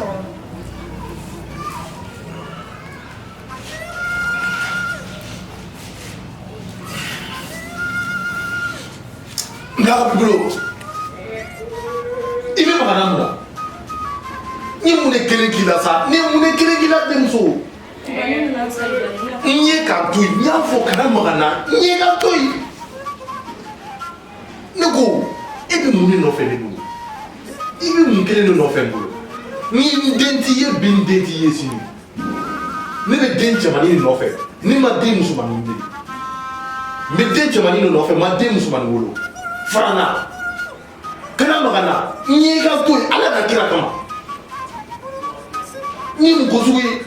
Sɔgɔma. N ka bolo i bɛ maga n na mun na? N ye mun de kelen k'i la sa? Ne ye mun de kelen k'i la, denmuso? N ye k'a to yen, n y'a fɔ kana maga n na, n ye k'a to yen. Ne ko e bɛ mun de nɔfɛ ne bolo? I bɛ mun kelen de nɔfɛ n bolo? Ni n den t'i ye bi, n den t'i ye sini. Ne bɛ den cɛmannin de nɔfɛ, ne ma den musomannin ɲini. N bɛ den cɛmannin de nɔfɛ, n ma den musomannin wolo. Fara n na, kana maga n na. N ye ka to yen, Ala ka kira kama. N ye mun ko sugu ye?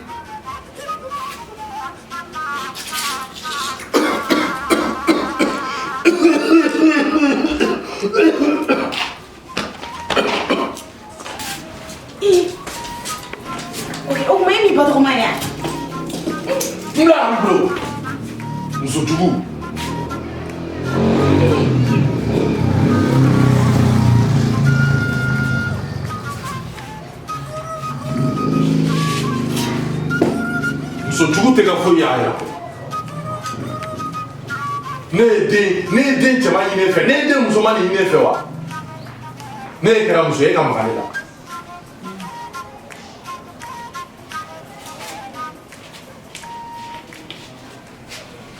O kuma e m'i ba tɔgɔma ye. N bila a bolo, muso jugu. Muso jugu tɛ ka foyi y'a yɛrɛ kɔ. Ne ye den cɛman ɲini e fɛ, ne ye den musoman de ɲini e fɛ wa? Ne ye kɛra muso ye, e ka maga ne la.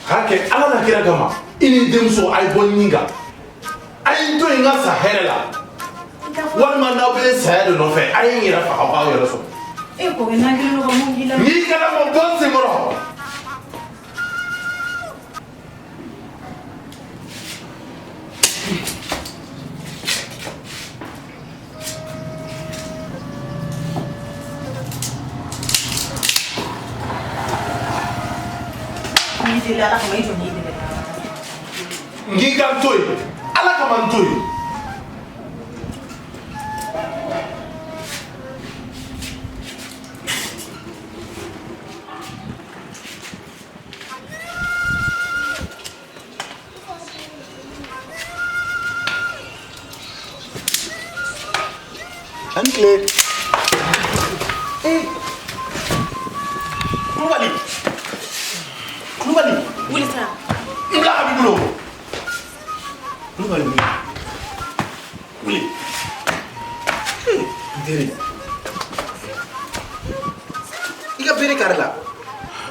K'a kɛ Ala n'a kira kama, i ni denmuso a ye bɔ ɲin kan, a ye n to yen n ka sa hɛrɛ la, walima n'aw bɛ saya de nɔfɛ, a ye n yɛrɛ faga, aw k'aw yɛrɛ sɔrɔ. E kɔkɛ, n'an kelen don ka mun k'i la? N'i kana mɔ, bɔ n senkɔrɔ. N deli Ala kama, i jɔ n'i dɛmɛ. N k'i ka n to yen, Ala kama, n to yen. Ani tile. Eh. Kulubali. Kulubali. Wuli sa. N bila a b'i bolo. Kulubali wuli. Wuli. Eh, n teri. I ka bere kari la.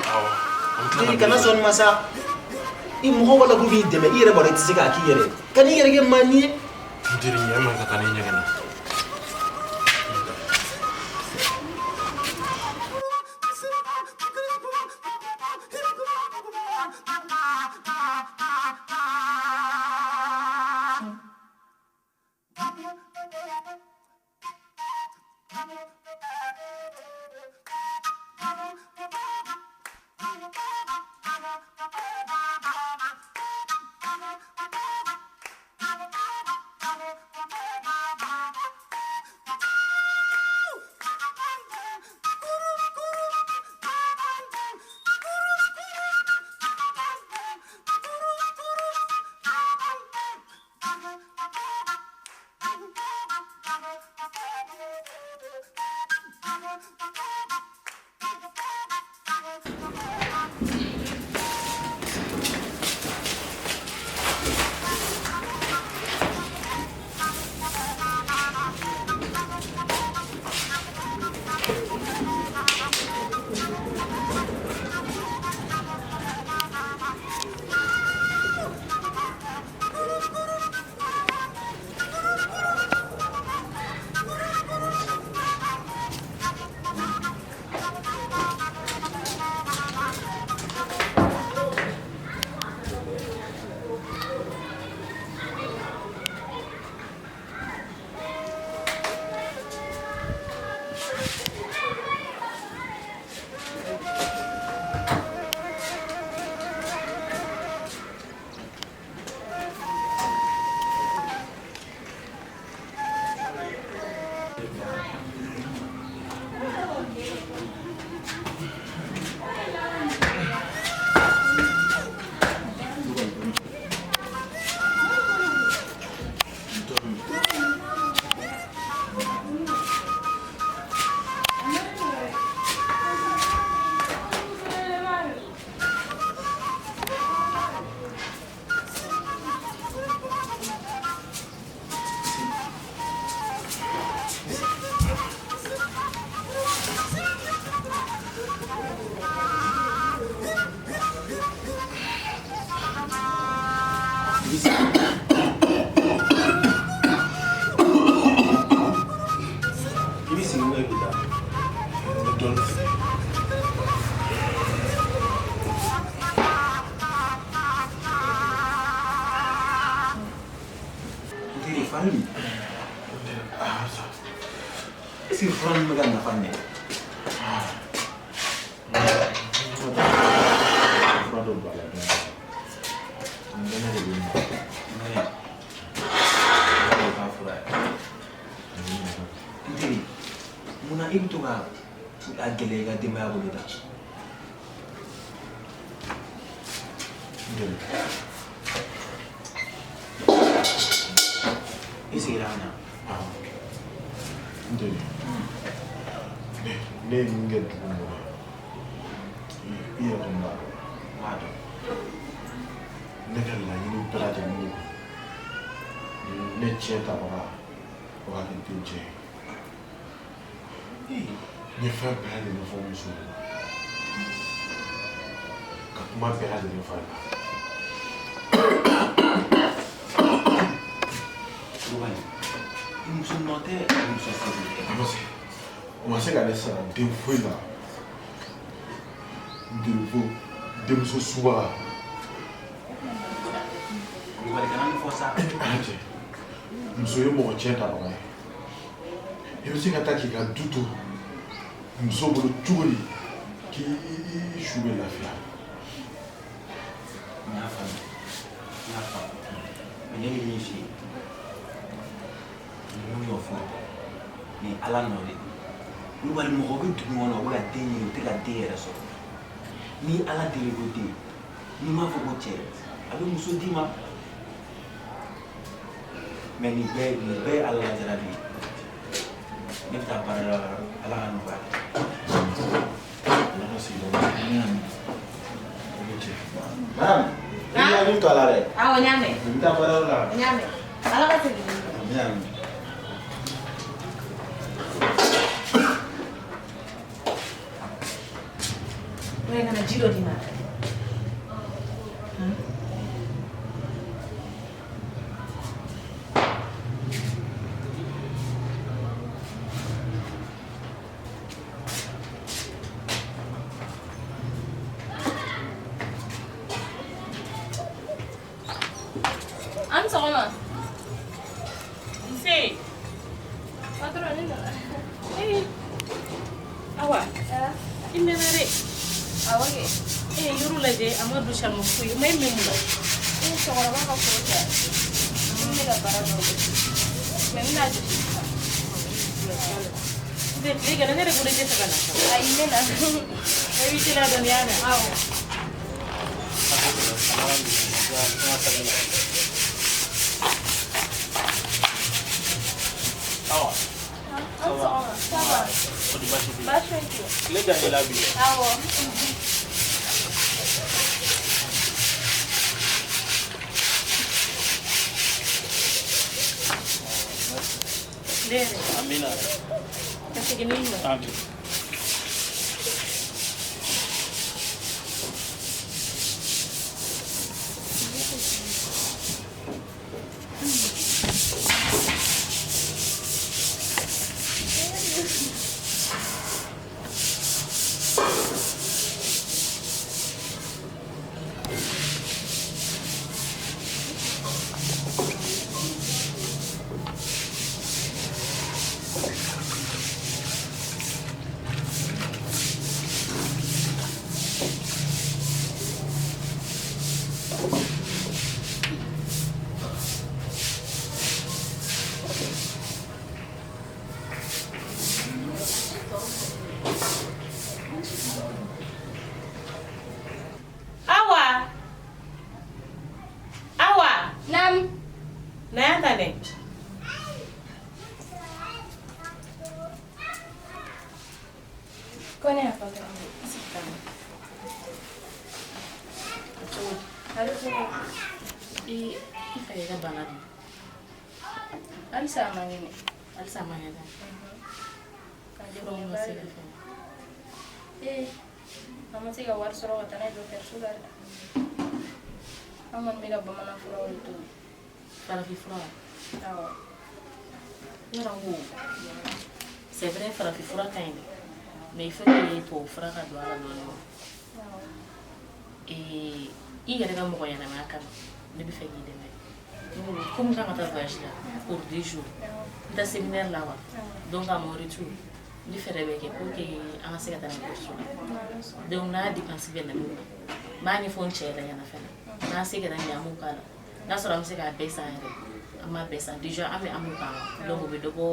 Awɔ. An tila. Teri, kana sɔn nin ma sa. I mɔgɔw b'a la k'u b'i dɛmɛ, i yɛrɛ b'a dɔn i tɛ se k'a k'i yɛrɛ ye. Kan'i yɛrɛ kɛ maa ni ye. N teri, ɲɛ ma ka taa ne ɲɛgɛn na. Teri fari min. Est-ce que fura ninnu bɛ ka nafa ɲɛ? Fura dɔ don a la dɔɔnin. Nɛnɛ de bɛ n na. Nɛnɛ. O k'a fura ye. N teri, munna i bɛ to ka a gɛlɛya i ka denbaya bolo tan? N teri. I seginna ka na. N teri. Ne ye min kɛ dugu in kɔnɔ, i yɛrɛ kɔni b'a dɔn. N b'a dɔn. Ne ka laɲini bɛɛ lajɛlen de ne tiɲɛ tabaga o ka kɛ den cɛ ye. N ye fɛn bɛɛ lajɛlen fɔ n muso ɲɛna. Ka kuma bɛɛ lajɛlen fɔ a ɲɛna. Kulubali, i muso nɔ tɛ, i muso seko tɛ. A ma se. O ma se ka ne sara den foyi la. N teri fo denmuso subaga. Kulubali, kana nin fɔ sa. Ala cɛ, muso ye mɔgɔ tiɲɛ tabaga ye. I bɛ se ka taa k'i ka du to muso bolo cogo di k'i su bɛ lafiya? N y'a faamu. N y'a faamu. Mais ne bɛ min f'i ye, ninnu nɔ foyi tɛ. Nin ye Ala nɔ de ye. Kulubali, mɔgɔ bɛ dugu kɔnɔ, u bɛ ka den ɲini, u tɛ ka den yɛrɛ sɔrɔ. N'i ye Ala deli ko den, n'i m'a fɔ ko cɛ, a bɛ muso d'i ma. Mais nin bɛɛ ye Ala lajarabi ye. Ne bɛ taa baarayɔrɔ la, Ala ka nɔgɔya kɛ. Ala ka sigida la. Amin. O ni ce. Madame, i b'i hakili to a la dɛ. Awɔ, n y'a mɛn. N bɛ taa baarayɔrɔ la. N y'a mɛn. Ala ka segin. Amin, amin. Oye, ka na ji dɔ d'i ma. An sɔgɔma. Nse. Patron, ne nana. Ee, Awa, i mɛnna dɛ. Awɔ kɛ. E ye yɔrɔ lajɛ, a ma don saribɔn foyi, ma e mɛn mun na? E cɛkɔrɔba ka foro kɛ. N bɛ ka baara dɔw kɛ. Mais n bɛna jɔsi sisan. Nse, tile gɛlɛn, ne yɛrɛ bolo i tɛ fɛ ka na. Ayi, n bɛ na. E b'i teliya dɔɔni, y'a mɛn? Awɔ. Awa. An sɔgɔma. Ça va? O di baasi tɛ yen. Baasi foyi tɛ yen. Tile diya la bi dɛ. Awɔ. Ne yɛrɛ. Amina. Ka segin n'i ɲuman. Amin. Awa. Awa. Naam. Na yan ta dɛ. Ko ne y'a patron. A bɛ cogo di? I fa y'i ka bana dun. Halisa a man kɛnɛ. Halisa a man kɛnɛ. Ka Furaw ma se ka fɛn. Ee, an ma se ka wari sɔrɔ ka taa n'a ye dɔgɔtɔrɔso la dɛ. An kɔni bɛ ka bamanan furaw de tobi. Farafin fura wa? Awɔ. Yɔrɔ ko, c'est vrai farafin fura ka ɲi dɛ. Mais il faut que tubabu fura ka don a la dɔɔni. Awɔ. Ee, i yɛrɛ ka mɔgɔ ɲɛnamaya kama, ne bɛ fɛ k'i dɛmɛ. Comme n kan ka taa voyage la pour 2 jours, n taa séminaire la wa. Donc à mon retour, n bɛ fɛɛrɛ bɛɛ kɛ pour que an ka se ka taa n'a ye dɔgɔtɔrɔso la. Donc n'a dépense bɛ na min na, n b'a ɲɛfɔ n cɛ yɛrɛ ɲɛna fɛnɛ. N'an se kɛra min ye, an b'o k'a la. N'a sɔrɔ an bɛ se k'a bɛɛ san yɛrɛ, an b'a bɛɛ san. Déjà an bɛ an b'o kan. Donc o bɛ dɔ bɔ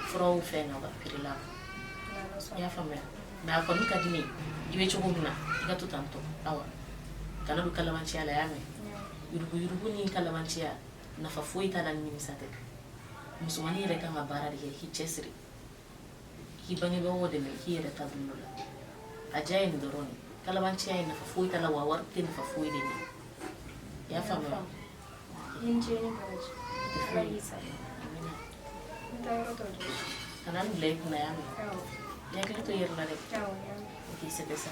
furaw fɛn na, prix la. I y'a faamuya? Mais a kɔni ka di ne ye, i bɛ cogo min na, i ka to tan tɔ. Awa, kana don kalabanciya la, y'a mɛn? Yurugu yurugu ni kalabanciya, nafa foyi t'a la ni nimisa tɛ. Musomanin yɛrɛ kan ka baara de kɛ, k'i cɛsiri, k'i bangebagaw dɛmɛ, k'i yɛrɛ ta don dɔ la. A diya ye nin dɔrɔn de. Kalabanciya ye nafa foyi t'a la, wa wari tɛ nafa foyi de ɲɛ. I y'a faamuya? I ni ce ni baraji. Ala k'i sara. Amina. N taa yɔrɔ tɔ jɔsi. Kana nin bila i kunna, y'a mɛn? Awɔ. I hakili to i yɛrɛ la dɛ. Awɔ, n y'a mɛn. Ok, c'était ça.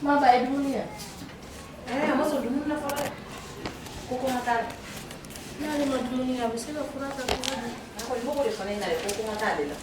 Ma ba ye dumuni kɛ? A ma sɔn dumuni na fɔlɔ dɛ. Ko kɔngɔ t'a la. N'ale ma dumuni kɛ, a bɛ se ka fura ta cogo di? A kɔni b'o de fɔ ne ɲɛna dɛ, ko kɔngɔ t'ale la.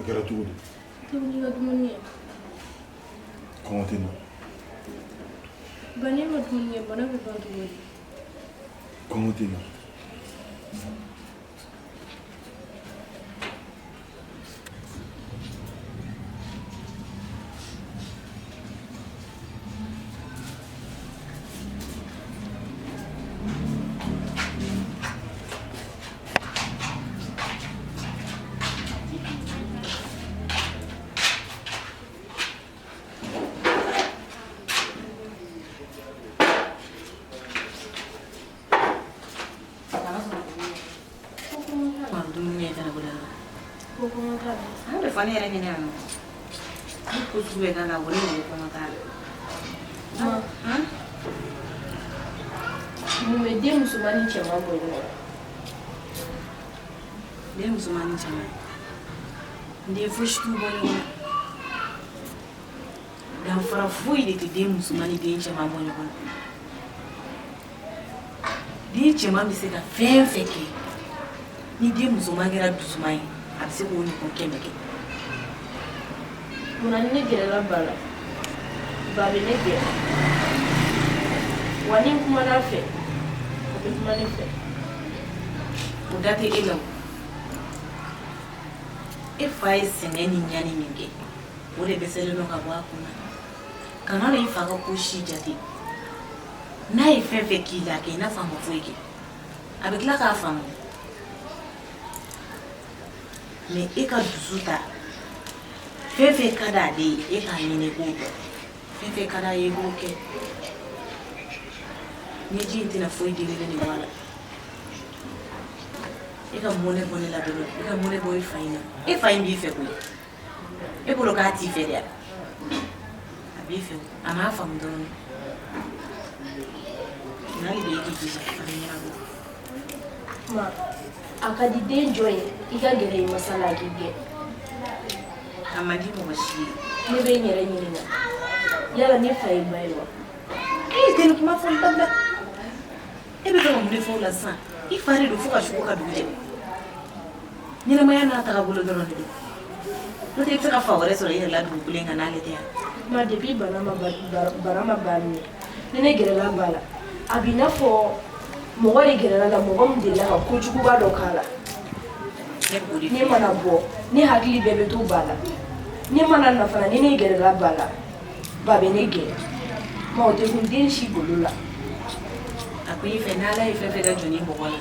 A kɛra cogo di? Tɛ wuli ka dumuni kɛ. Kɔngɔ tɛ n na. Ba, n'e ma dumuni kɛ, bana bɛ ban cogo di? Kɔngɔ tɛ n na. Ko kɔngɔ t'a la. A bɛ fɔ ne yɛrɛ ɲɛna yan nɔ. Ne ko sugu bɛɛ k'a la, ko ne ko kɔngɔ t'a la. Ma. Mun bɛ den musoman ni cɛman bɔ ɲɔgɔn na? Den musoman ni cɛman, n den, fosi t'u bɔ ɲɔgɔn na. Danfara foyi de tɛ den musoman ni den cɛman bɔ ɲɔgɔn na. Den cɛman bɛ se ka fɛn fɛn kɛ, ni den musoman kɛra dusuman ye, a bɛ se k'o ɲɔgɔn 100 kɛ. Munna ni ne gɛrɛla ba la, ba bɛ ne gɛn? Wa ni n kumana a fɛ, a bɛ kuma ne fɛ. O da tɛ e la o. E fa ye sɛgɛn ni ɲani min kɛ, o de dɛsɛlen don ka bɔ a kun na. Kana na i fa ka ko si jate. N'a ye fɛn fɛn k'i la, a kɛ i n'a fɔ a ma foyi kɛ, a bɛ tila k'a faamu. Mais e ka dusu ta. Fɛn fɛn ka d'ale ye, e k'a ɲini k'o dɔn. Fɛn fɛn ka d'a ye, e k'o kɛ. Ɲɛji in tɛna foyi den kelen de bɔ a la. E ka mɔnɛ bɔ ne la dɔrɔn, e ka mɔnɛ bɔ e fa in na. E fa in b'i fɛ koyi. E bolo k'a t'i fɛ de wa? A b'i fɛ, a m'a faamu dɔrɔn. N'ale bɛ e k'i jija, a bɛ ɲɛnabɔ. Ma, a ka di den jɔn ye i ka gɛrɛ i masa la a k'i gɛn? A man di mɔgɔ si ye. Ne bɛ n yɛrɛ ɲininka, yala ne fa ye ba ye wa? E ye den kuma fɔli dabila. E bɛ fɛ ka mun de fɔ o la sisan? I fa de don fo ka su ko ka dugu jɛ. Ɲɛnamaya n'a tagabolo dɔrɔn de don. N'o tɛ, i bɛ se ka fa wɛrɛ sɔrɔ i yɛrɛ la dugukolo in kan n'ale tɛ yan. Ma, depuis bana ma ba minɛ, ni ne gɛrɛla ba la, a b'i n'a fɔ mɔgɔ de gɛrɛla la, mɔgɔ min delila ka kojuguba dɔ k'a la. Ne b'o de Ne mana bɔ, ne hakili bɛɛ bɛ to ba la. Ne mana na fana, ni ne gɛrɛla ba la, ba bɛ ne gɛn. Ma, o tɛ kun den si golo la. A ko i fɛ, n'Ala ye fɛn fɛn ka jɔn bɔgɔ la,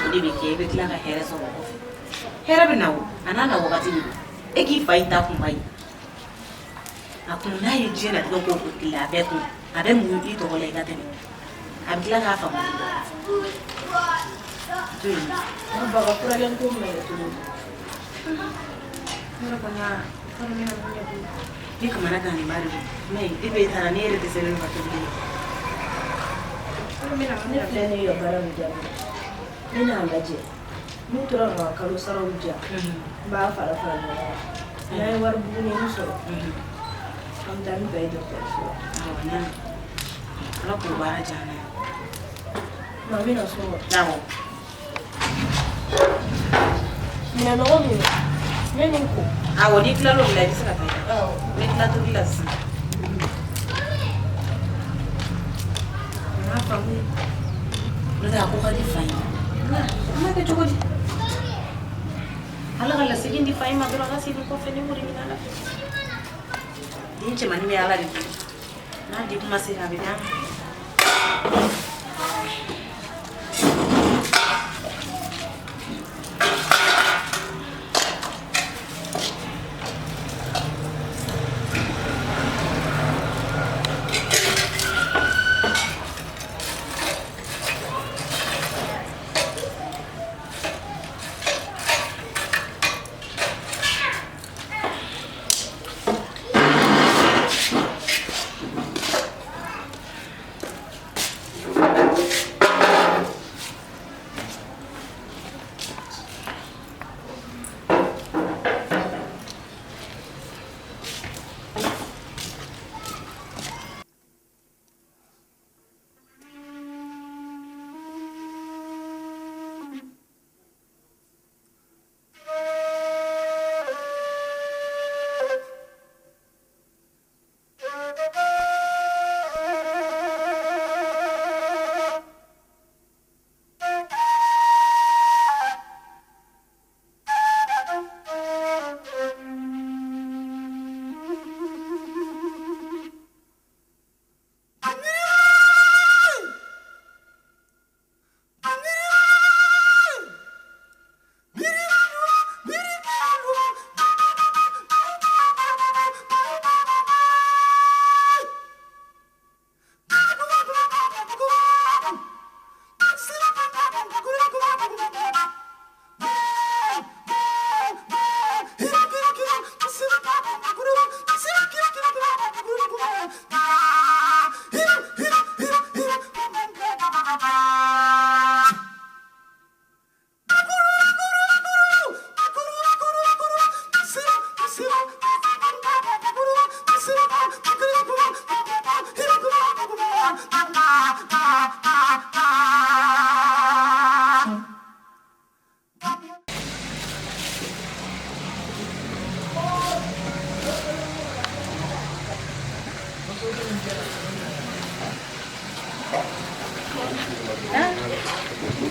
o de bɛ kɛ. I bɛ tila ka hɛrɛ sɔrɔ o kɔfɛ. Hɛrɛ bɛ na o, a n'a na wagati de don. E k'i fa in ta kunba ye, a kun n'a ye diɲɛlatigɛ ko o tile, a bɛɛ kun a bɛ mun i tɔgɔ la, i ka tɛmɛ, a bɛ tila k'a faamu to yen. Ma, ba ka furakɛli ko bɛna kɛ cogo di? Ne yɛrɛ kɔni y'a t'a dɔn n bɛna mun kɛ koyi. Ne kamana gannen ba de don mais depuis e taara, ne yɛrɛ dɛsɛlen don ka tobili kɛ. Ne filɛ, ne ka baara min daminɛ, ne n'a lajɛ n'u tora ka n ka kalo saraw di yan, n b'a fara fara ɲɔgɔn kan. N'an ye wari bugunin sɔrɔ, an bɛ taa ni ba ye dɔgɔtɔrɔso la. Awɔ, n y'a mɛn. Ala k'o baara diya an na. Ma, n bɛna so wa? Awɔ. Minɛnɔgɔ min, n bɛ nin ko. Awɔ, n'i tilal'o la, i bɛ se ka taa. Awɔ. N bɛ tila tobili la sisan. N m'a faamu, n'o tɛ a ko ka di fa ye. Nka an b'a kɛ cogo di? Ala ka lasegin di fa in ma dɔrɔn, a ka segin kɔfɛ. Ne b'o de ɲini Ala fɛ. Den cɛmannin bɛ Ala de bolo, n'a di kuma sera, a bɛ d'a ma.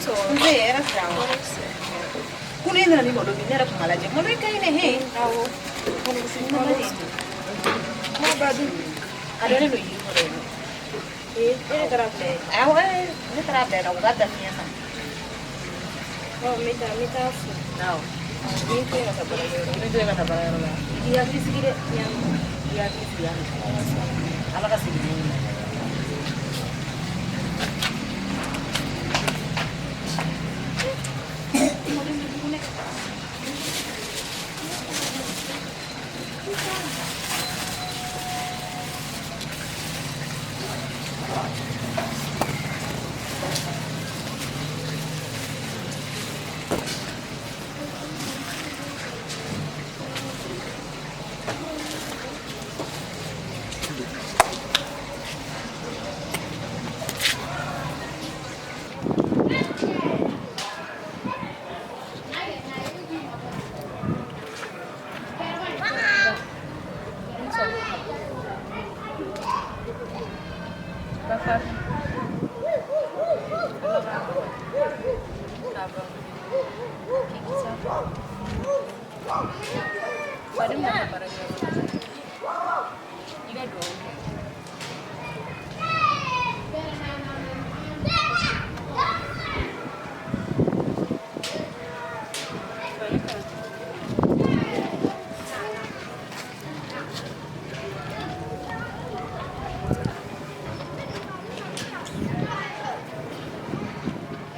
Nse hɛrɛ sira wa? Kunu e nana ni malo min ne yɛrɛ tun b'a lajɛ malo in ka ɲi dɛ he. Awɔ. Malo ɲuman de. Kuma ba dun. A dɔnnen don yiri kɔrɔ yen nɔ. Ee e de taara bila yen. Awɔ ne taara bila yen nɔ u k'a da fiɲɛ kan. Ɔ n bɛ taa n bɛ taa fo. Awɔ. N bɛ to yen ka taa baarakɛyɔrɔ la. I bɛ to yen ka taa baarakɛyɔrɔ la. I k'i hakili sigi dɛ. I k'i hakili sigi yan. Ala ka segin ni ɲuman ye.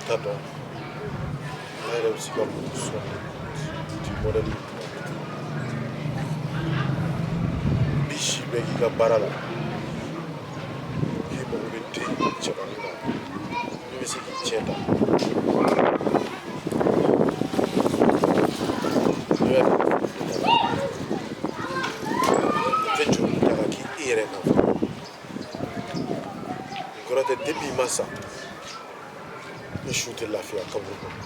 T'a dɔn ne yɛrɛ bɛ se ka mun sɔn di mɔdɛli bi si bɛɛ k'i ka baara la k'i mago bɛ den cɛmannin na min bɛ se k'i cɛ ta ne tɛ juru ta ka k'i yɛrɛ kan nin kɔrɔ tɛ depuis i ma sa ne su tɛ lafiya kaburu kɔnɔ.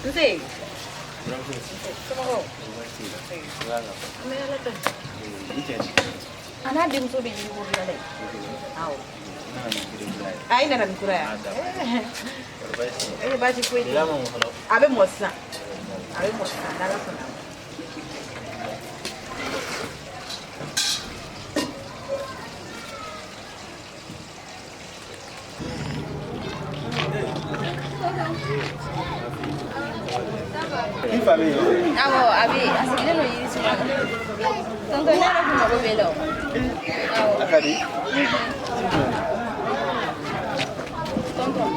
Nse. Somɔgɔw. An bɛ Ala tanu. A n'a denmuso bɛ yiri woro la dɛ. Awɔ. A i nana ni kura ye. E baasi foyi tɛ. A bɛ mɔ sisan. A bɛ mɔ sisan n'Ala sɔnna. I fa bɛ yen? Awɔ a bɛ yen a sigilen don yiri suma na. Tonton ne yɛrɛ tun mago b'e la o. Awɔ. A ka di. Tonton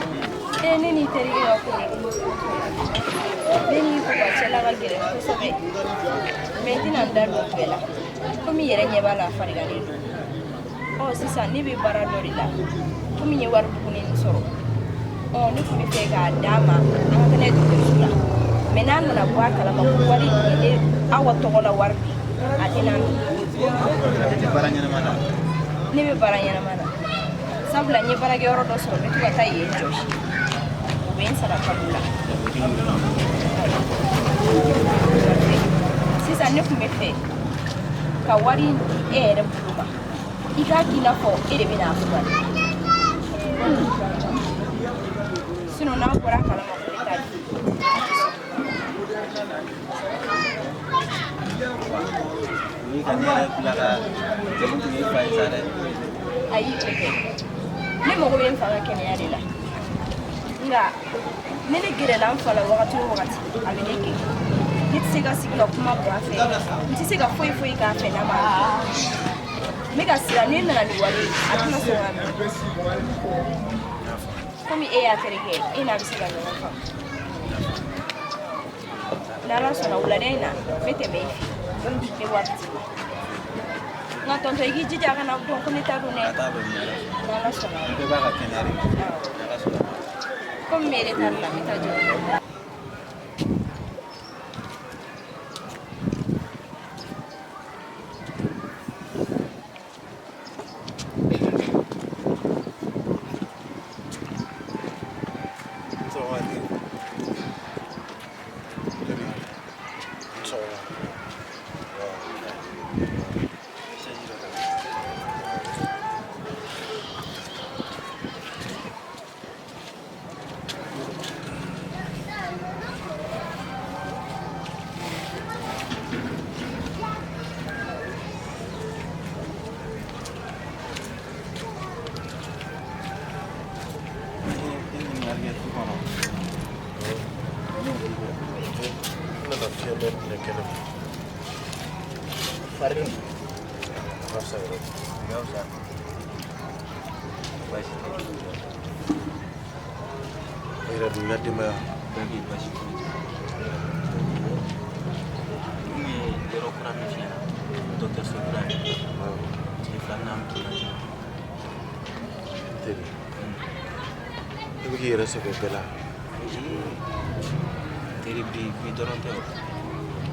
ee ne n'i terikɛ ka ko ne n'i papa cɛla ka gɛlɛn kosɛbɛ mais n tɛna n da don o bɛɛ la komi i yɛrɛ ɲɛ b'a la a farigalen don. Ɔ sisan ne bɛ baara dɔ de la komi n ye wari bugunin sɔrɔ ɔ ne tun bɛ fɛ k'a d'a ma an ka taa n'a ye dɔgɔtɔrɔso la mais n'a nana bɔ a kalama ko wari in ye ne Awa tɔgɔ la wari de a tɛna minɛ. E tɛ baara ɲɛnama na? Ne bɛ baara ɲɛnama na sabula n ye baarakɛyɔrɔ dɔ sɔrɔ n bɛ to ka taa yen jɔsi o bɛ n sara kalo la. Sisan ne tun bɛ fɛ ka wari in di e yɛrɛ bolo ma i k'a k'i n'a fɔ e de bɛ n'a furakɛ sinon n'a bɔra a kalama ko ne t'a di a tɛ sɔn. Ni ka ne yɛrɛ bila ka jamu tigɛ i fa ye sa dɛ. Ayi o tɛ ne mago bɛ n fa ka kɛnɛya de la nka ne ne gɛrɛla n fa la wagati o wagati a bɛ ne gɛn ne tɛ se ka sigi ka kuma bɔ a fɛ n tɛ se ka foyi foyi k'a fɛ n'a ma n bɛ ka siran ne nana ni wari ye a tɛna sɔn ka minɛ komi e y'a terikɛ ye e n'a bɛ se ka ɲɔgɔn faamu n'Ala sɔnna wulada in na n bɛ tɛmɛ i fɛ yen n bɛ wari d'i ma nka tonton i k'i jija a kana dɔn ko ne ta don dɛ n'Ala sɔnna. Bɛɛ b'a ka kɛnɛya de n'Ala sɔnna. Komi n bɛ retard la n bɛ taa jɔ. ka fiɲɛ bɛɛ minɛ kɛnɛ ma. Fari A ka fisa yɛrɛ. Ka fisa. Baasi tɛ. E yɛrɛ dun, i ka denbaya? Bɛɛ bɛ yen, baasi foyi tɛ. N kun ye yɔrɔ kura min f'i ɲɛna, dɔgɔtɔrɔso kura ye. Tile filanan an bɛ t'o lajɛ. N teri, e bɛ k'i yɛrɛ sɛgɛn o bɛɛ la. Teri, bi dɔrɔn tɛ o.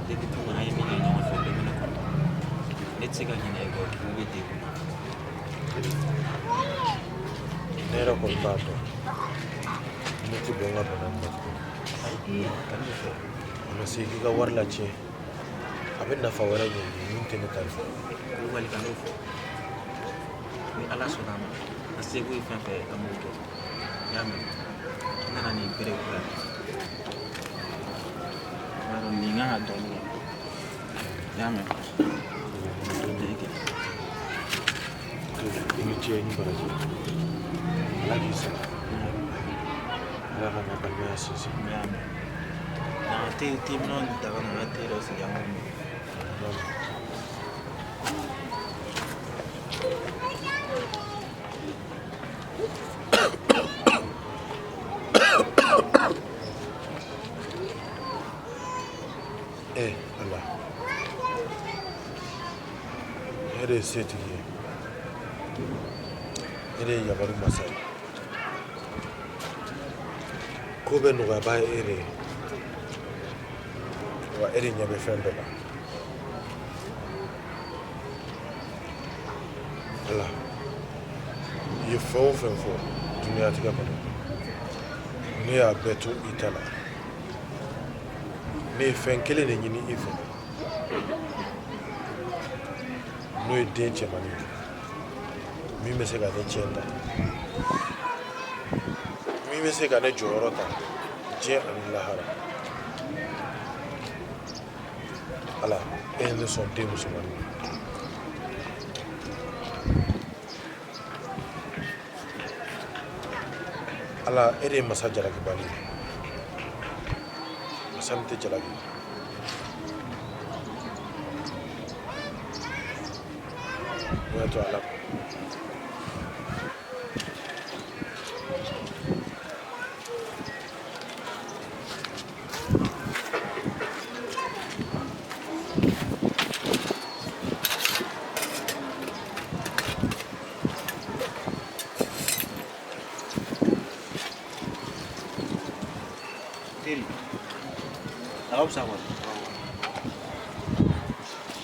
Depuis tun an ye min kɛ ɲɔgɔn fɛ, o bɛɛ bɛ ne kɔnɔ. Ne tɛ se ka ɲinɛ e kɔ k'i bɛ degun na. Ne yɛrɛ kɔni b'a dɔn ne tɛ bɔ n ka bana nin na tuguni. Ayi, kan'o fɔ. A ma se k'i ka wari latiɲɛ, a bɛ nafa wɛrɛ ɲɛ i ye min tɛ ne ta ye. Kulubali, kan'o fɔ. Ni Ala sɔnna a ma, an seko ye fɛn fɛn ye, an b'o kɛ. I y'a mɛn? N nana ni bere kura ye. I b'a dɔn nin kan ka dɔɔnin kɛ. I y'a mɛn? Dɔɔnin kɛ. I ni ce, i ni baraji. Ala k'i sara. Ala k'an ka balimaya sinsin. I y'a mɛn? Na te te minɛnw ta ka na n ka te dɔ sigi an k'o min. Eh Ala, e de ye setigi ye, e de ye yamaru masa ye, ko bɛɛ nɔgɔyabaa ye e de ye, wa e de ɲɛ bɛ fɛn bɛɛ la. Ala, i ye fɛn o fɛn fɔ duniɲatigɛ kɔnɔ, ne y'a bɛɛ to i ta la. Ne ye fɛn kelen de ɲini i fɛ, n'o ye den cɛmannin ye min bɛ se ka ne cɛn ta, min bɛ se ka ne jɔyɔrɔ ta diɲɛ ani lahara. Ala, e ye ne sɔn den musomannin na. Ala, e de ye masa jalakibali ye, masa min tɛ jalaki. O y'a to Ala. Teri, a ka fisa kɔni.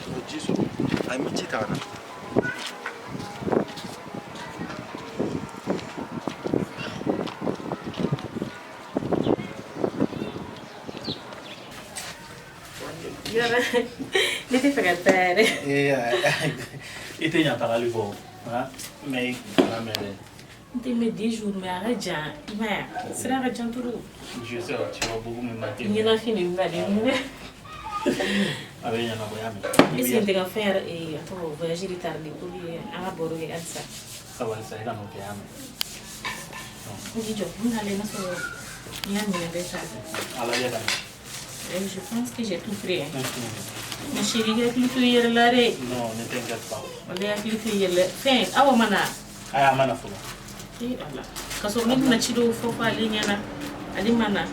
O ji sɔrɔ. A ye ji ta ka na. Yɔrɔ ne tɛ fɛ ka taa yɛrɛ. I tɛ ɲa tagali kɔ, mais kana mɛn dɛ. N tɛ mɛn 10 jours, mais a ka jan, i m'a ye wa, sira ka jan trop. Je sais, tu vas beaucoup me manquer. Ɲɛnafin de bɛ n'ale minɛ. A bɛ ɲɛnabɔ, y'a mɛn. Est ce que n tɛ ka fɛn yɛrɛ, a tɔgɔ, voyage retardé pour que an ka baro kɛ halisa? Sabali sa, i ka n'o kɛ, y'a mɛn. N k'i jɔ, n nalen n'a sɔrɔ n y'a minɛ bɛɛ ta. A lajɛ ka na. Je pense que j'ai tout pris. Hein. Ma chérie, i hakili to i yɛrɛ la dɛ. Non, ne t'inquiète pas. Walahi, hakili to i yɛrɛ la. Fɛn, Awa ma na? Ayi, a ma na fɔlɔ. Eh Ala. Ka sɔrɔ ne tɛna ci dɔw fɔ fɔ ale ɲɛna. Ale ma na.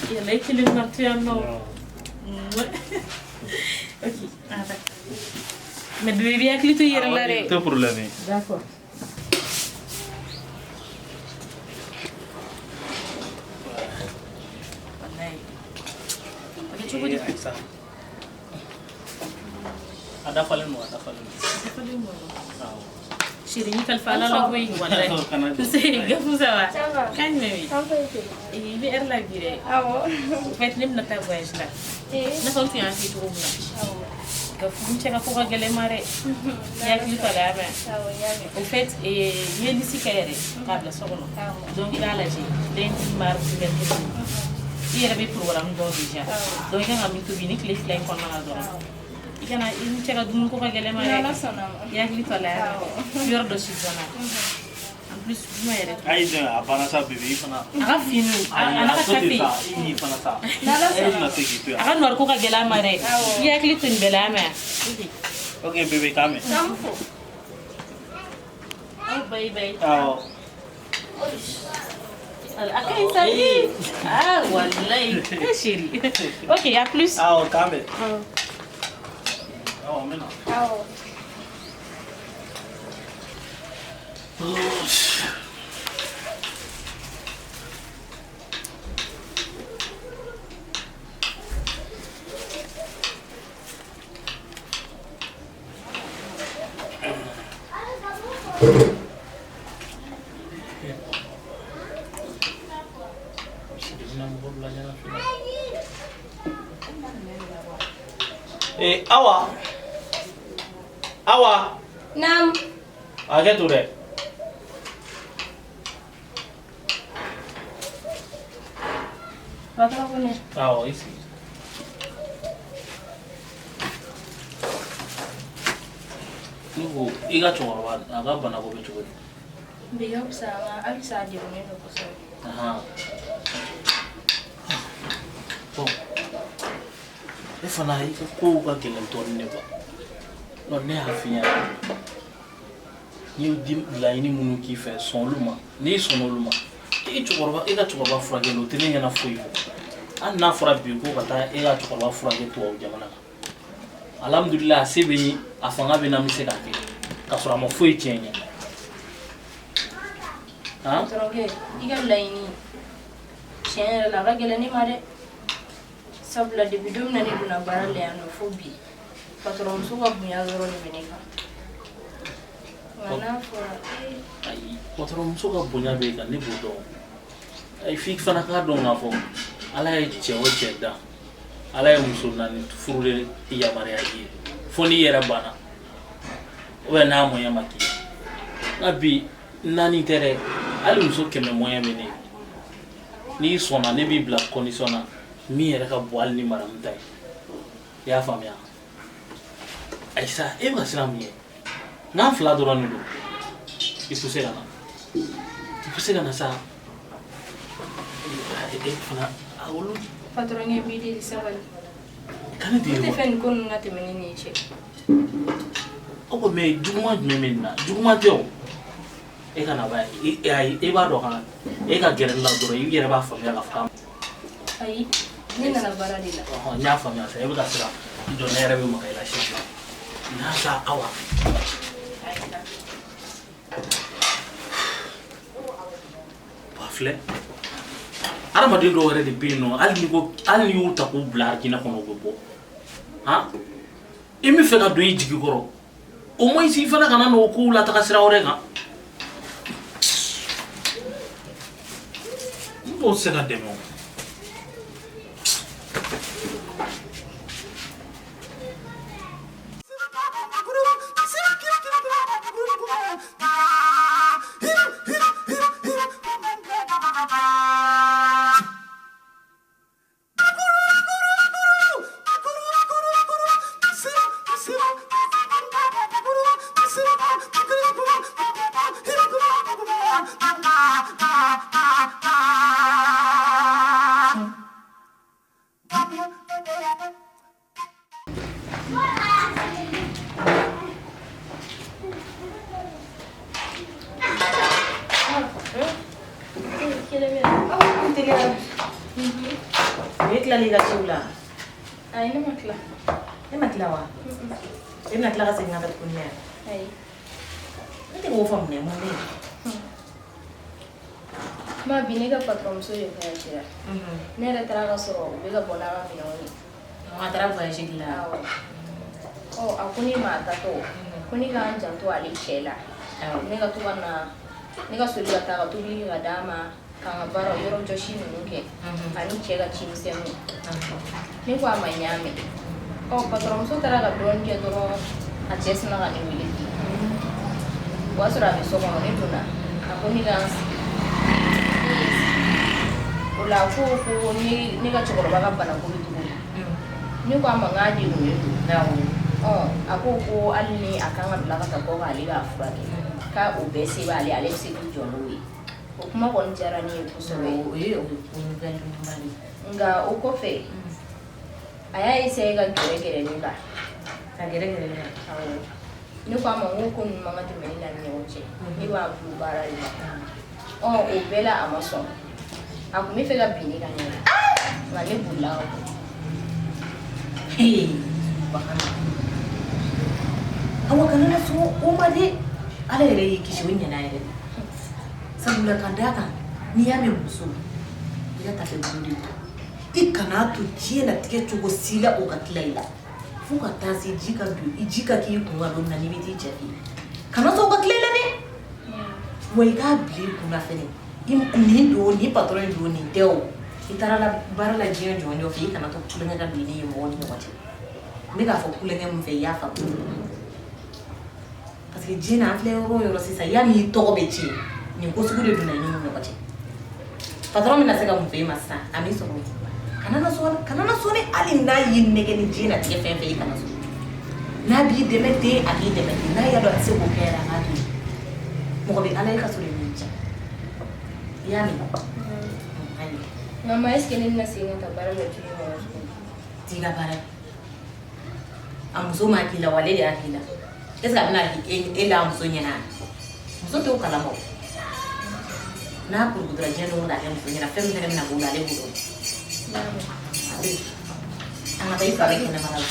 Yala e kelen ma to yan nɔ. Ok, an ka taa. Mais bébé, i b'i hakili to i yɛrɛ la dɛ. Tɛ problème ye. D'accord. Wallahi. A bɛ cogo di? Ayisa. A dafalen don, a dafalen don. Dafalen don. Awɔ. Chérie, n kalifa Ala la koyi, wallahi. Kana jɔ. Nse, Gafu, ça va? Ça va. Kan jumɛn bɛ yen? Kan foyi tɛ. I bɛ heure la bi dɛ. Awɔ. En fait, ne bɛna taa voyage la. Ee. I n'a fɔ n tun y'a f'i ye cogo min na. Awɔ. Gafu, n cɛ ka ko ka gɛlɛn ma dɛ. I hakili to a la, y'a mɛn? Awɔ, n y'a mɛn. Au fait, n ye liste kɛ yɛrɛ k'a bila so kɔnɔ. Awɔ. Donc i b'a lajɛ lundi, mardi, mercredi. I yɛrɛ bɛ programme dɔn déjà. Donc i kan ka min tobi ni tile 2 in kɔnɔna la dɔrɔn. I kana i ni cɛ ka dumuni ko ka gɛlɛn ma Ni dɛ. Ala sɔnna ma. I hakili to a la, y'a mɛn? Awɔ. Yɔrɔ dɔ si dɔnna. An plus jumɛn yɛrɛ? Ayi dɛ, a banna sa bébé, i fana. A ka finiw, Ayi, a n'a a ka to ten kafe. sa, i n'i fana sa. N'Ala E sɔnna. bɛna se k'i to A yan. ka nɔri ko ka gɛlɛn a ma dɛ. Awɔ. I hakili to nin bɛɛ la, a mɛn? Ok bébé, k'an mɛn. K'an fo. Aw bayi bayi. Awɔ. A ka ɲi sa. Ee. Ah, walayi. Eh chérie. Ok, à plus. Awɔ, k'an bɛn. Awɔ, n bɛ na. Awɔ. Ee, Awa. Awa. Naam. Hakɛ to dɛ. Patron ko ne. Awɔ, i sigi. Ne ko i ka cɛkɔrɔba, a ka banako bɛ cogo di? Bi ka fisa, nka halisa a degunnen don kosɛbɛ. Ahan. Bon. E fana, i ka kow ka gɛlɛn dɔɔnin ne ba. Non, ne y'a f'i ɲɛna. N ye di laɲini minnu k'i fɛ, sɔn olu ma. N'i sɔnna olu ma, i cɛkɔrɔba, e ka cɛkɔrɔba furakɛli, o tɛ ne ɲɛna foyi ye. Hali n'a fɔra bi ko ka taa e ka cɛkɔrɔba furakɛ tubabu jamana kan. Alhamdulillah, a se bɛ n ye, a fanga bɛ n na, n bɛ se k'a kɛ. K'a sɔrɔ a ma foyi tiɲɛ n ye. Han? Patɔrɔnkɛ, i ka laɲini tiɲɛ yɛrɛ la, a ka gɛlɛn ne ma dɛ, sabula depuis don min na ne donna baara la yan nɔ fo bi, patɔrɔnmuso ka bonya dɔrɔn de bɛ ne kan. Nka n'a fɔra ee. Ayi, patɔrɔnmuso ka bonya bɛ e kan, ne b'o dɔn. Ayi, f'i fana k'a dɔn k'a fɔ Ala ye cɛ o cɛ dan, Ala ye muso naani furu de yamaruya i ye, fo n'i yɛrɛ banna ou bien n'a moyen ma k'i ye. Nka bi naani tɛ dɛ, hali muso 100 moyen bɛ ne ye. N'i sɔnna, ne b'i bila condition na min yɛrɛ ka bon hali ni maramu ta ye. I y'a faamuya? Ayi sa, e bɛ ka siran mun ye? N'an fila dɔrɔn de don. I poussé ka na, i poussé ka na sa. E fana, a olu. Patɔrɔnkɛ, b'i deli, sabali. Ka ne Ne deli tɛ wa? fɛ nin ko ninnu ka tɛmɛ ne n'i cɛ. O ko mais juguman jumɛn bɛ nin na? Juguman tɛ o. E ka na ba ye, ayi, e b'a dɔn ka e ka gɛrɛ ne la dɔrɔn, i yɛrɛ b'a faamuya k'a fɔ k'a. Ayi, ne nana baara de la. Ɔhɔn, n y'a faamuya sa, e bɛ ka siran. I jɔ, ne yɛrɛ bɛ maga i la siɲɛ fila. N'a sa, Awa. Ba filɛ, hadamaden dɔw yɛrɛ de bɛ yen nɔ, hali ni ko, hali n'i y'u ta k'u bila arijinɛ kɔnɔ, u bɛ bɔ. Han, i bɛ fɛ ka don i jigi kɔrɔ, au moins i fana kana n'o kow lataga sira wɛrɛ kan. N b'o tɛ se ka dɛmɛ o. E tilala i ka ciw la? Ayi, ne ma tila. E ma tila wa? E bɛna tila ka segin ka taa tuguni yan? Ayi. Ne tɛ k'o faamuya, mun bɛ yen? Ma, bi ne ka patɔrɔnmuso de voyagera. Ne yɛrɛ taara ka sɔrɔ u bɛ ka bɔ n'a ka minɛnw ye. A taara voyage de la? Awɔ. Ɔ, a ko ne ma, a taatɔ ko ne k'an janto ale cɛ la. Ne ka to ka na, ne ka soli ka taa ka tobili kɛ ka d'a ma, k'an ka baara yɔrɔ jɔsi ninnu kɛ, ani cɛ ka cimisɛnninw. Ne ko a ma, n y'a mɛn. Ɔ, patɔrɔnmuso taara ka dɔɔnin kɛ dɔrɔn, a cɛ sinna ka ne wele ten. O y'a sɔrɔ a bɛ so kɔnɔ. Ne donna, a ko ne k'an sigi. Ne ye n sigi. O la, a ko ko ne ka cɛkɔrɔba ka banako bɛ cogo di? Ne ko a ma n k'a degunnen don. Ɔ, a ko ko hali ni a kan ka bila ka taa kɔ kan, ale b'a furakɛ. K'a o bɛɛ se b'ale, ale bɛ se k'i jɔ n'o ye. O kuma kɔni diyara ne ye kosɛbɛ. O ye o nouvelle duman de ye. Nka o kɔfɛ, a y'a essayer ka gɛrɛ gɛrɛ ne la. Ka gɛrɛ gɛrɛ ne la? Awɔ. Ne ko a ma, n ko ko ninnu man ka tɛmɛ ne n'a ni ɲɔgɔn cɛ, ne b'a bolo baara de la. Ɔ, o bɛɛ la, a ma sɔn. A tun bɛ fɛ ka bin ne kan yɛrɛ, nka ne bolila ka bɔ. Awa, kana na sɔn o ma dɛ. Ala yɛrɛ y'i kisi, o ɲɛna yɛrɛ de, sabula ka d'a kan, n'i y'a mɛn muso, i ka tafe bolo de don. I kana to diɲɛlatigɛ cogo si la o ka tila i la, fo ka taa se ji ka don i, ji ka k'i kun kan don min na n'i bɛ t'i cɛ fɛ yen. Kana sɔn o ka tila i la dɛ. Wa i k'a bila i kunna fɛnɛ, nin don, nin patron in don, nin tɛ o, i taara la baara la diɲɛ jɔn jɔn fɛ, i kana to kulonkɛ ka don i ni mɔgɔw ni ɲɔgɔn cɛ. N bɛ k'a fɔ kulonkɛ min fɛ, i y'a faamu, parce que diɲɛ na, an filɛ yɔrɔ o yɔrɔ sisan, yanni i tɔgɔ bɛ tiɲɛ, nin ko sugu de donna i ni ɲɔgɔn cɛ. Patron bɛna se ka mun fɔ e ma sisan? A m'i sɔrɔ. Kana na sɔn, kana na sɔn. Hali n'a y'i nɛgɛ ni diɲɛ latigɛ fɛn fɛn, i kana sɔn. N'a b'i dɛmɛ ten, a k'i dɛmɛ ten. N'a y'a dɔn a tɛ se k'o kɛ yɛrɛ, a k'a to yen. Mɔgɔ bɛ Ala ye ka sɔrɔ i m'i diya. I y'a mɛn? Ayiwa. Maman, est ce que ne bɛna segin ka taa baara la tuguni wa tuguni? T'i ka baara, a muso m'a k'i la wa, ale de y'a k'i la. Est ce que a bɛna k'i e la muso ɲɛna? Muso t'o kalama o. N'a kurukutura diɲɛ don o don, a kɛ muso ɲɛna, fɛn min fɛnɛ bɛna b'o la, ale b'o dɔn. An ka taa, i fa bɛ kɛnɛmana la.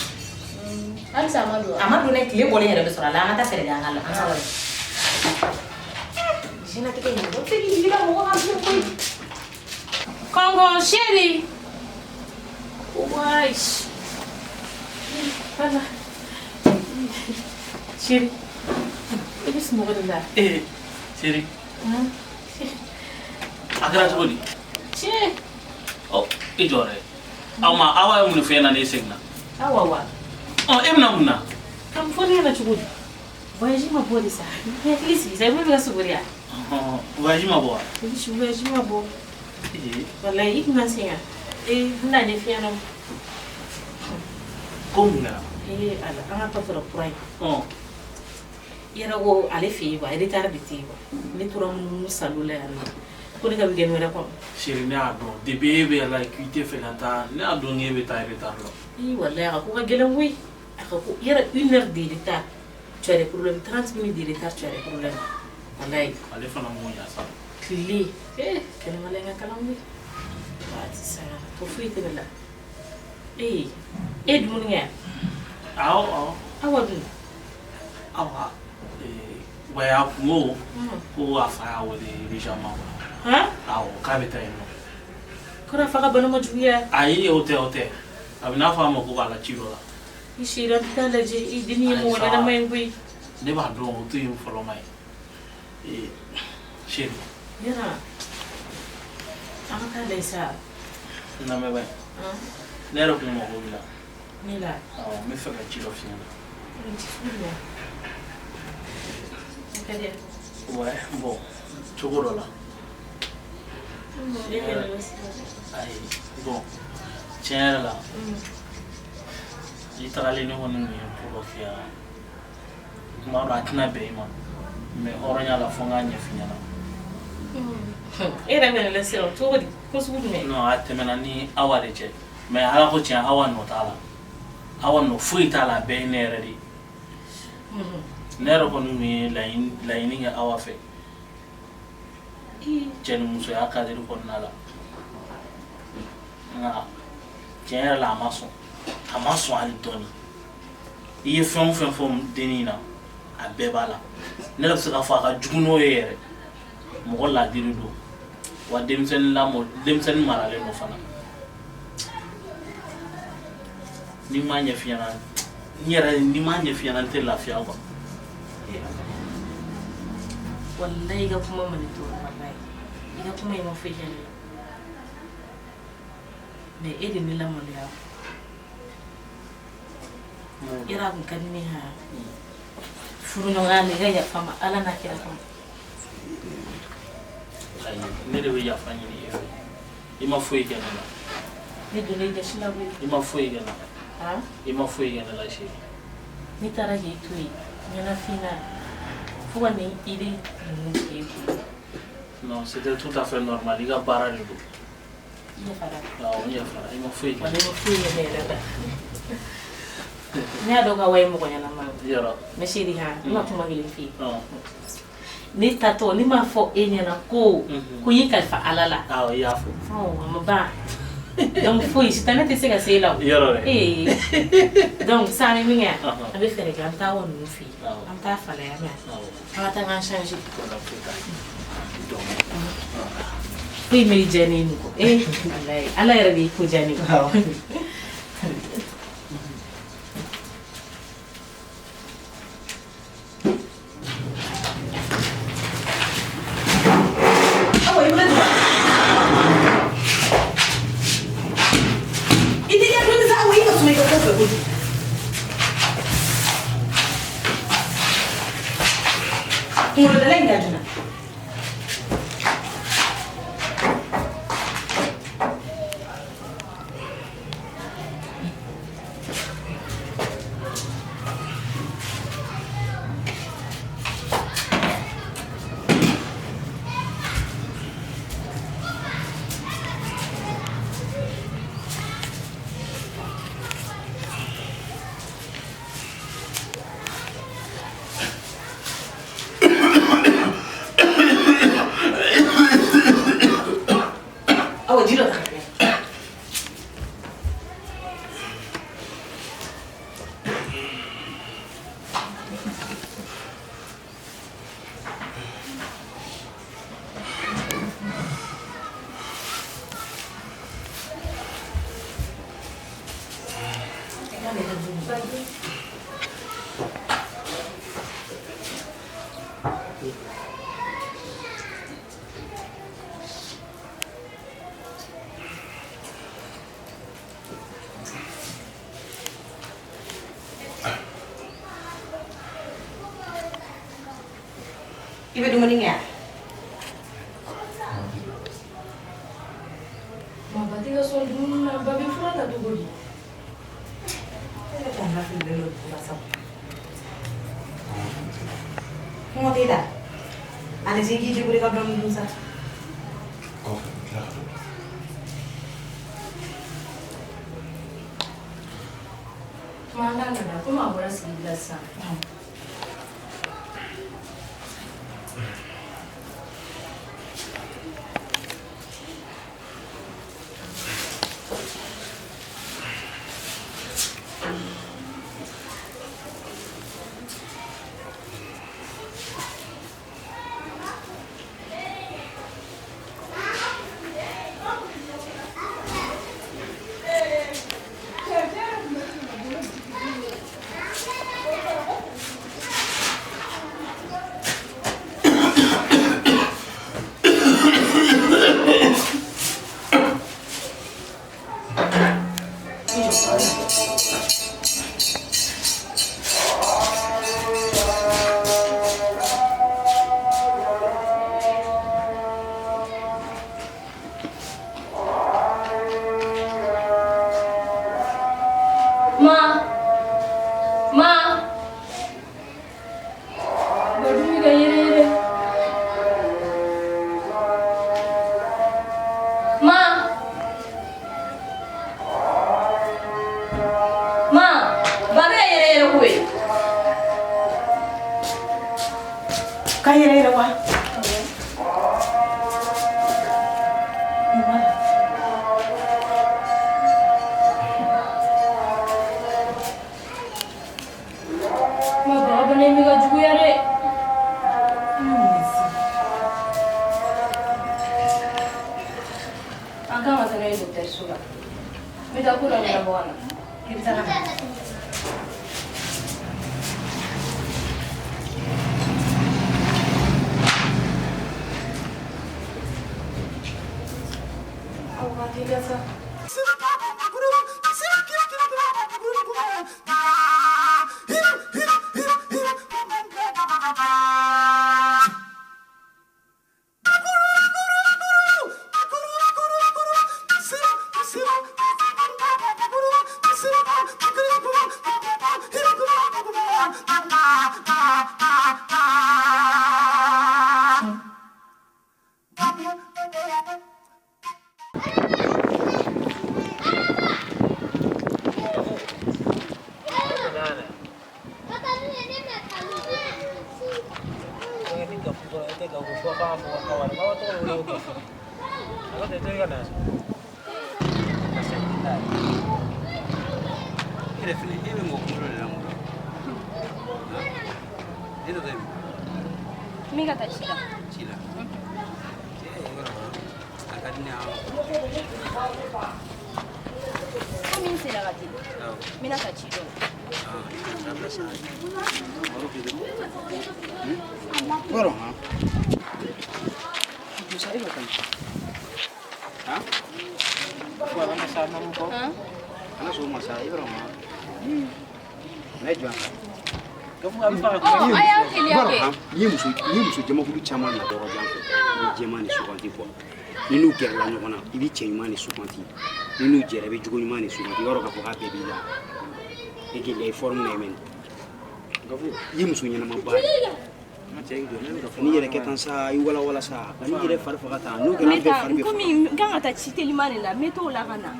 Halisa a ma don wa? A ma don dɛ, tile bɔlen yɛrɛ bɛ sɔrɔ a la. An ka taa fɛɛrɛ kɛ, an ka la, an ka wari. Diɲɛlatigɛ in, mɔgɔ tɛ se k'i jigi da mɔgɔ kan bilen koyi. Kɔnkɔn chéri. Waay. Voilà. Chéri. I bɛ sunɔgɔ de la. Ee chéri, a kɛra cogo di? Tiɲɛ. Ɔ, i jɔ dɛ. Aw ma, aw ye mun fɛn na ne seginna? Awa wa. Ɔ, e bɛna mun na? Ka mun fɔ ne ɲɛna cogo di? Voyage ma bɔ de sa. I hakili sigi sa, i bɛ ka sogo de ya. Ɔhɔn, voyage ma bɔ wa? Voyage ma bɔ. Ee. Walayi, i kun ka sen yan. Ee, n bɛna ɲɛf'i ɲɛna. Ko mun kɛra? Ee Ala, an ka patron kura in. Ɔ. I yɛrɛ ko ale fɛ yen quoi, retard de tɛ yen quoi. Ne tora munumunu salon la yan nɔ. Ko ne ka weekend wɛrɛ kɔnɔ. Chéri, ne y'a dɔn depuis e bɛ la k'i tɛ fɛ ka taa, ne y'a dɔn k'e bɛ taa retard la. Ii walayi, a ka ko ka gɛlɛn koyi. A ka ko yɛrɛ, une heure de retard, tu as des problèmes, 30 minutes de retard, tu as des problèmes. Walayi. Ale fana m'o ɲa sa. Tile. Eh, kɛnɛmala in ka kalan koyi. Waati sa, to foyi tɛ ne la. Ee, e ye dumuni kɛ yan? Awɔ, awɔ. Awa dun? Awa, ee, wa a kun ko ko a fa y'a wele urgemment quoi. Han? Awɔ, k'a bɛ taa yen nɔ. Kɔrɔ a fa ka bana ma juguya? Ayi, o tɛ, o tɛ. A bɛ n'a fɔ a mako b'a la ci dɔ la. I sira, an tɛ taa lajɛ, i dennin ye mɔgɔ ɲɛnama ye koyi. Ne b'a dɔn, o to yen fɔlɔ ma ye. Ee, chéri. Yala, an ka taa lajɛ sa. N lamɛn ba ye. Ne yɛrɛ kun mako b'i la. Ne la? Awɔ, n bɛ fɛ ka ci dɔ f'i ɲɛna. Ci sugu jumɛn? A ka di yan. Ouais, bon, cogo dɔ la. Ne bɛ na sisan. Ayi, bon, tiɲɛ yɛrɛ la, i tagalen, ne kɔni tun ye ko dɔ f'i ɲɛna. Tuma dɔ a tɛna bɛn i ma, mais hɔrɔnya la, fo n k'a ɲɛf'i ɲɛna. E yɛrɛ bɛ ne lasiran cogo di? Ko sugu jumɛn? Non, a tɛmɛna ni Awa de cɛ, mais Ala ko tiɲɛ, Awa nɔ t'a la. Awa nɔ foyi t'a la, a bɛɛ ye ne yɛrɛ de ye. Ne yɛrɛ kɔni tun ye laɲini kɛ Awa fɛ cɛ ni musoya cadre kɔnɔna la, nka tiɲɛ yɛrɛ la, a ma sɔn, a ma sɔn hali dɔɔni. I ye fɛn o fɛn fɔ dennin na, a bɛɛ b'a la. Ne yɛrɛ bɛ se k'a fɔ a ka jugu n'o ye yɛrɛ. Mɔgɔ ladiri don wa, denmisɛnnin lamɔ, denmisɛnnin maralen don fana. Ni m'a ɲɛf'i ɲɛna, n yɛrɛ, ni m'a ɲɛf'i ɲɛna, n tɛ lafiya quoi. Wallahi, i ka kuma ma ne tɔɔrɔ, wallahi. I ka kuma in ma foyi kɛ ne la. Mais e de ne lamaloya. Yɔrɔ a kun ka di ne ye han. Furuɲɔgɔnya la, i ka yafa n ma Ala n'a kira kama. Ayi, ne de bɛ yafa ɲini e fɛ. I ma foyi kɛ ne la. Ne donna i gasi la koyi. I ma foyi kɛ ne la. Han? I ma foyi kɛ ne la, chérie. Ne taara k'e to yen ɲɛnafin na. Fo Fo ka nin idée ninnu jigin i kun. Non, c'était tout à fait normal. I ka baara de don. I yafara. Awɔ, n yafara. I ma foyi kɛ. Wala i ma foyi kɛ ne yɛrɛ la. Ne y'a dɔn ka wa ye mɔgɔ ɲɛnama ye. Yɔrɔ. Mais chérie han, n ma kuma kelen f'i ye. Ɔn. Ne tatɔ ne m'a fɔ e ɲɛna ko ko i y'i kalifa Ala la. Awɔ, i y'a fɔ. Ɔ, a ma ban. Donc foyi sitanɛ tɛ se ka se e la o. Yɔrɔ dɛ. Ee. Donc sisan an bɛ min kɛ, Ɔhɔn. an bɛ fɛɛrɛ kɛ an bɛ taa aw ninnu fɛ yen. Awɔ. An bɛ taa falaya mɛ. Awɔ. An ka taa k'an changer. Problème foyi t'a la. Donc, Foyi ma diya ne ye nin kɔ. Ee walayi Ala yɛrɛ de y'i ko diya ne ye. Awɔ. Awa, i bolo di i tɛ ɲɛ dɔɔni sa. Awa, i ka suma i ka ko fɛ kojugu. Kunkolodala in da joona. Awa, ji dɔ ta ka di yan. I bɛ dumuni kɛ wa? Ma ba tɛ ka sɔn dumuni na, ba bɛ fura ta cogo di? Ne yɛrɛ kɔnɔna fililen don dugu la sa. Kɔngɔ t'e la? A lajɛ i k'i débrouiller ka dɔɔni dun sa. Kɔfɛ, n tila ka don. Ma n'a nana, komi a bɔra sigi la sisan. Ma! Ma! Ba dun bɛ ka yɛrɛ yɛrɛ. Ma! Ma! Ba bɛ ka yɛrɛ yɛrɛ koyi. Ka yɛrɛ yɛrɛ wa? Ma ba bana in bɛ ka juguya dɛ. An kan ka taa n'a ye dɔgɔtɔrɔso la. N bɛ taa ko dɔ ɲɛnabɔ ka na. I bɛ taa ka na. Awa, ka teliya sa. Ah! bɔ k'an fɔ Awa de. Awa tɔgɔ de wele ko Gafu. A ka tɛ i ka na so. E yɛrɛ fɛnɛ e bɛ mɔgɔ kunkolo de la mun na? E tɔgɔ ye mun? Min ka taa ci la. Ci la. Cɛ yɔrɔ a ka di ne ye. Komi n sera ka teli. N bɛna taa ci dɔ la. Yɔrɔ han. Musa e ka kan. Han? Fo ala ma sa ma mun fɔ. Ala sɔn ma sa i b'a dɔn han. Ne jɔ an kan. A y'aw teliya kɛ. N'i ye muso jamakulu caman na dɔrɔn jan fɛ, i bɛ jɛman de suganti quoi. Ni n'u gɛrɛla ɲɔgɔn na, i bɛ cɛ ɲuman de suganti. Ni n'u jɛra, i bɛ jogo ɲuman de suganti. I b'a dɔn k'a fɔ k'a bɛɛ b'i la. E k'i la i forme na ye mɛnɛ. Gafu, i ye muso ɲɛnamaba ye. N'i yɛrɛ kɛ tan sa, i walawala sa, ka n'i yɛrɛ fari faga tan, n'o kɛra an bɛɛ fari bɛ faga. Komi n kan ka taa ci teliman de la, n bɛ t'o la ka na.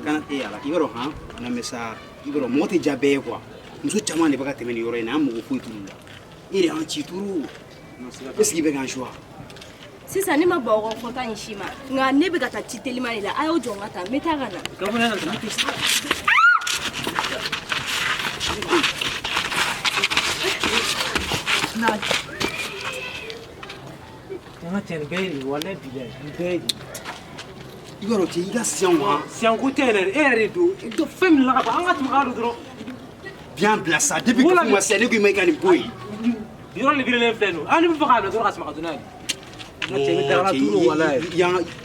Kana e ala, i b'a dɔn han, na mɛ sa, i b'a dɔn mɔgɔ tɛ diya bɛɛ ye quoi. Muso caman de bɛ ka tɛmɛ nin yɔrɔ in na, an mago foyi t'olu la. E de y'an ci turu. Est-ce que i bɛ k'an choix? Sisan ne ma bɔ aw ka fɔta in si ma, nka ne bɛ ka taa ci teliman de la, a y'aw jɔ n ka taa, n bɛ taa ka na. N ka cɛ nin bɛɛ ye nin walayi bilayi nin bɛɛ ye nin. I b'a dɔn cɛ i ka siyan wa. Siyan ko tɛ yɛrɛ e yɛrɛ de don fɛn min la ka ban an ka tɛmɛ k'a don dɔrɔn. Bien bila sa depuis que kuma se ne ko i ma i ka nin bɔ yen. Yɔrɔ de birilen filɛ nin ye hali ni bɛ fɛ k'a bila dɔrɔn ka sama ka don n'a ye. N ka cɛ i bɛ danga turu walayi.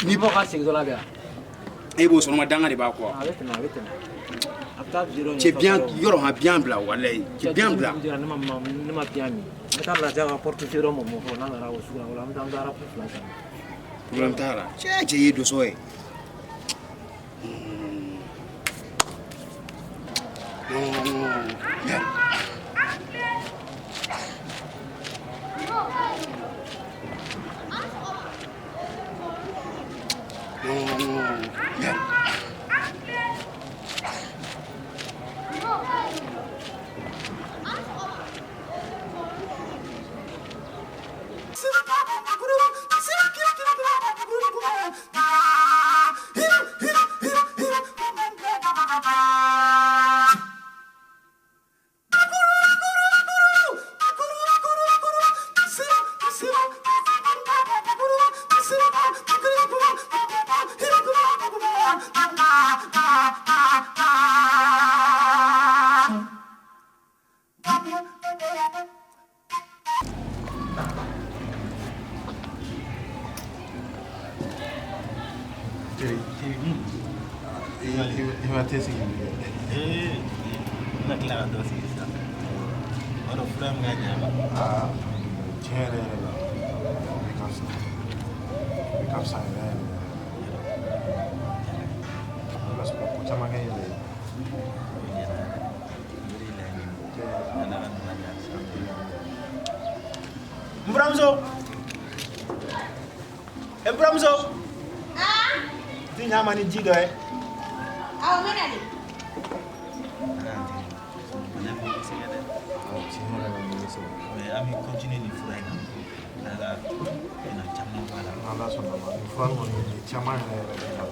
Ni bɔ ka segin dɔ la bɛ yan. E b'o sɔrɔ ma danga de b'a kɔ. A bɛ tɛmɛ a bɛ tɛmɛ. A bɛ taa bidɔn cɛ bien yɔrɔ han bien bila walayi cɛ bien bila. Ne ma bien min. N bɛ taa lajɛ ka porte yɔrɔ mɔ mɔ fɔlɔ n'a nana o sugu la o la an bɛ taa arafu fila san. Problème t'a la cɛ cɛ i ye dosɔ ye. Non. Non. I ma te sigi n bɛna tila ka dɔ sigi sisan. O b'a dɔn fura min ka ɲi a ma. Aa tiɲɛ yɛrɛ yɛrɛ la o de ka fisa. O de ka fisa yɛrɛ yɛrɛ yɛrɛ. Ne ka sɔrɔ ko caman kɛ n yɛrɛ ye. N buramuso. E buramuso. Ti ɲa ma ni ji dɔ ye. Awɔ n bɛ na de. Mais an bɛ continuer nin fura in na. Ala bɛna caman bɔ a la. N'Ala sɔnna ma nin fura kɔni nin caman yɛrɛ yɛrɛ de la.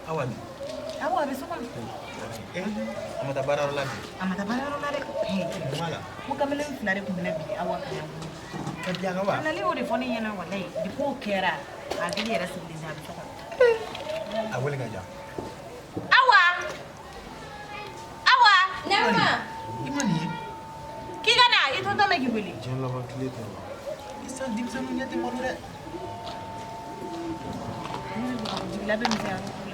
Awa dun? Awa a bɛ so kɔnɔ. A ma taa baarayɔrɔ la bi? A ma taa baarayɔrɔ la dɛ. Mun b'a la? Ko kamalen fila de tun bɛ na bi Awa ka na. Ka bi a kan wa? A nalen y'o de fɔ ne ɲɛna walayi depuis o kɛra a hakili yɛrɛ sigilen tɛ a bɛ so kɔnɔ. A wele ka jan. Awa! Awa! Nɛma! I ma nin ye? K'i ka na i tonton bɛ k'i wele. Diɲɛ laban tile tɛ wa? Sisan denmisɛnninw ɲɛ tɛ malo dɛ. Jigila bɛ misɛnya ko la.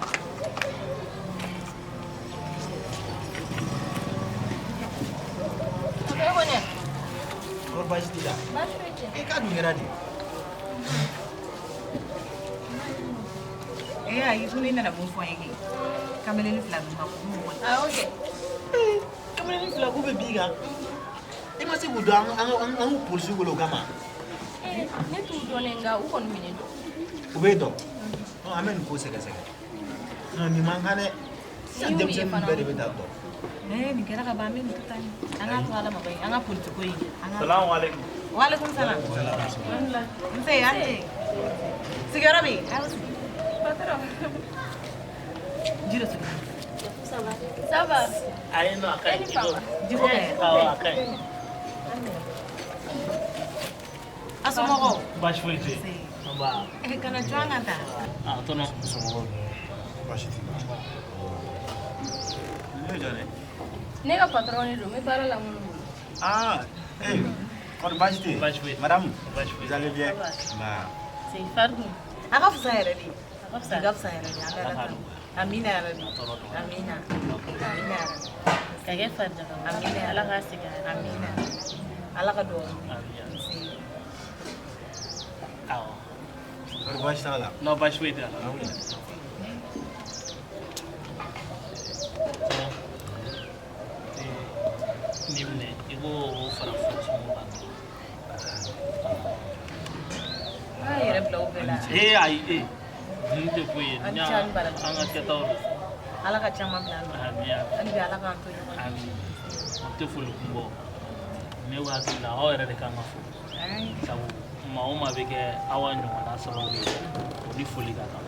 Kɔrɔ baasi t'i la? Baasi foyi tɛ. E k'a dun kɛra di? Ee ayi ko ne nana mun fɔ n ye kɛ kamalen fila ninnu ma ko mun kɔni. Awɔ kɛ. Kamalen fila k'u bɛ bin kan. E ma se k'u dɔn an an polisiw wele o kama. Ne t'u dɔn dɛ, nka u kɔni bɛ ne dɔn. U b'e dɔn? An bɛ nin ko sɛgɛsɛgɛ. Nin man kan dɛ. Sisan denmisɛnnin bɛɛ de bɛ taa dɔn. Nin kɛra ka ban, an bɛ nin to tan. An k'a to Ala ma banyi, an ka politiki ko in. Salamu aleykum. Waaleykum salam. Nse, an ce. Sigiyɔrɔ bɛ yen? Aw sigi. Patron. Ji dɔ sigi. Ça va? Ça va. Ayi non, a ka ɲi. Ji ko ka ɲi. Awɔ, a ka ɲi. A somɔgɔw? Baasi foyi tɛ yen. Nba. Kana jɔ an kan tan. A tɔnɔ. Somɔgɔw baasi t'i la? Ne ye jɔn ye? Ne ka patron de don, n bɛ baara la minnu bolo. Ah, eh, kɔri baasi tɛ yen? Baasi foyi. Madame, baasi foyi. Vous allez bien? Nba. C'est Fardou. A ka fisa yɛrɛ de. A ka fisa. A ka fisa yɛrɛ de. An bɛ Ala tanu. Amina yarabi. Amina. Amina yarabi. Ka kɛ farijaga. Amina. Ala k'a segin a yɛrɛ. Amina. Ala ka duwawu. Amina. Awɔ. Kɔri baasi t'a la? Non, baasi foyi tɛ a la. Nin minɛ, i k'o fara furusɔngɔ kan. An yɛrɛ bila o bɛɛ la. Ee ayi ee, nin tɛ foyi ye. An ca ni baraji. An ka kɛtaw don. Ala ka caman bila an nɔ. Ami ami. Hali bi Ala k'an to ɲɔgɔn ye. Ami. O tɛ foli kun bɔ. Ne hakili la aw yɛrɛ de kan ka fo. Sabu maa o maa bɛ kɛ Awa ɲɔgɔnna sababu ye, o ni foli ka kan.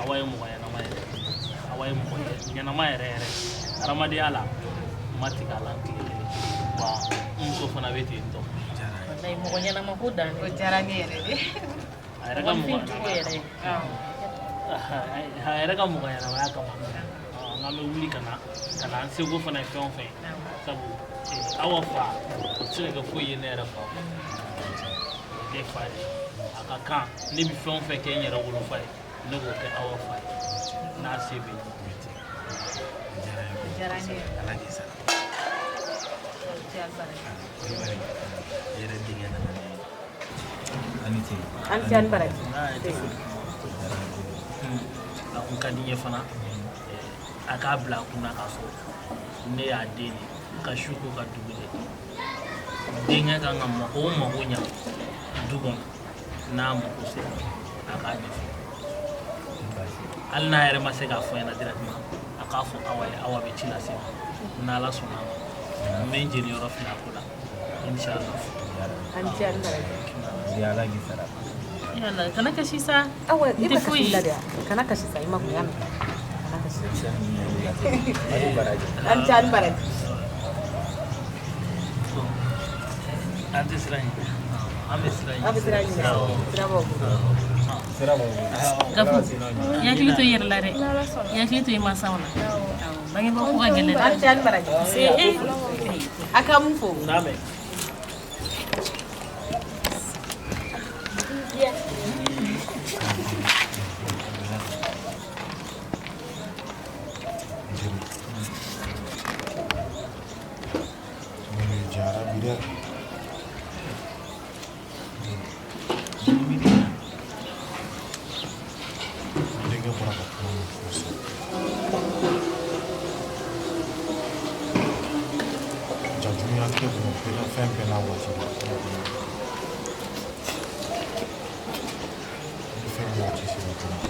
Awa ye mɔgɔ ɲɛnama yɛrɛ. Awa ye mɔgɔ ɲɛnama yɛrɛ yɛrɛ. Hadamadenya la, n ma tigɛ a la n tile kelen. Wa n muso fana bɛ ten tɔ. Wallahi mɔgɔ ɲɛnama ko dan. O diyara ne yɛrɛ de. A yɛrɛ ka mɔgɔ cogo yɛrɛ. A yɛrɛ ka mɔgɔ ɲɛnamaya kama. N'an bɛ wuli ka na an seko fana ye fɛn o fɛn ye. Sabu Awa fa o tɛ se ka kɛ foyi ye ne yɛrɛ fa kɔ. Ne fa de ye. A ka kan ne bɛ fɛn o fɛn kɛ n yɛrɛ wolofa ye, ne k'o kɛ Awa fa ye n'a se bɛ ye. Diyara ne ye. Ala k'i sara. I yɛrɛ denkɛ nana ne ye. A ni ce. An ce an baraji. A kun ka di n ye fana a k'a bila a kunna k'a fɔ ne y'a den de ka su ko ka dugu jɛ. Denkɛ kan ka mako o mako ɲa du kɔnɔ, n'a mako sera a k'a ɲɛfɔ. Hali n'a yɛrɛ ma se k'a fɔ ɲɛna directement, a k'a fɔ Awa ye, Awa bɛ ci lase ma. N'Ala sɔnna a ma, n bɛ n jeniyɔrɔ fili a ko la inshallah. An ce an baraji. Ala k'i sara. Yala kana kasi sa. Awa, i bɛ kasi la dɛ. Kana kasi sa, i ma kun y'a mɛn. Kana kasi. An ce an baraji. An tɛ siran ɲɛ. An bɛ siran ɲɛ. An bɛ siran ɲɛ. Sira b'aw bolo. Sira b'aw bolo. Gafu, i hakili to i yɛrɛ la dɛ. I hakili to i mansaw la. Bangebaaw ko ka gɛlɛn dɛ. An ce an baraji. A ka mun fo? N'a mɛn. Jara bi dɛ. Denkɛ bɔra ka kuma min fɔ sisan. Ja diɲɛlatigɛ kɔnɔ bɛɛ la fɛn bɛɛ n'a waati don. Ni fɛn waati sera dɔrɔn,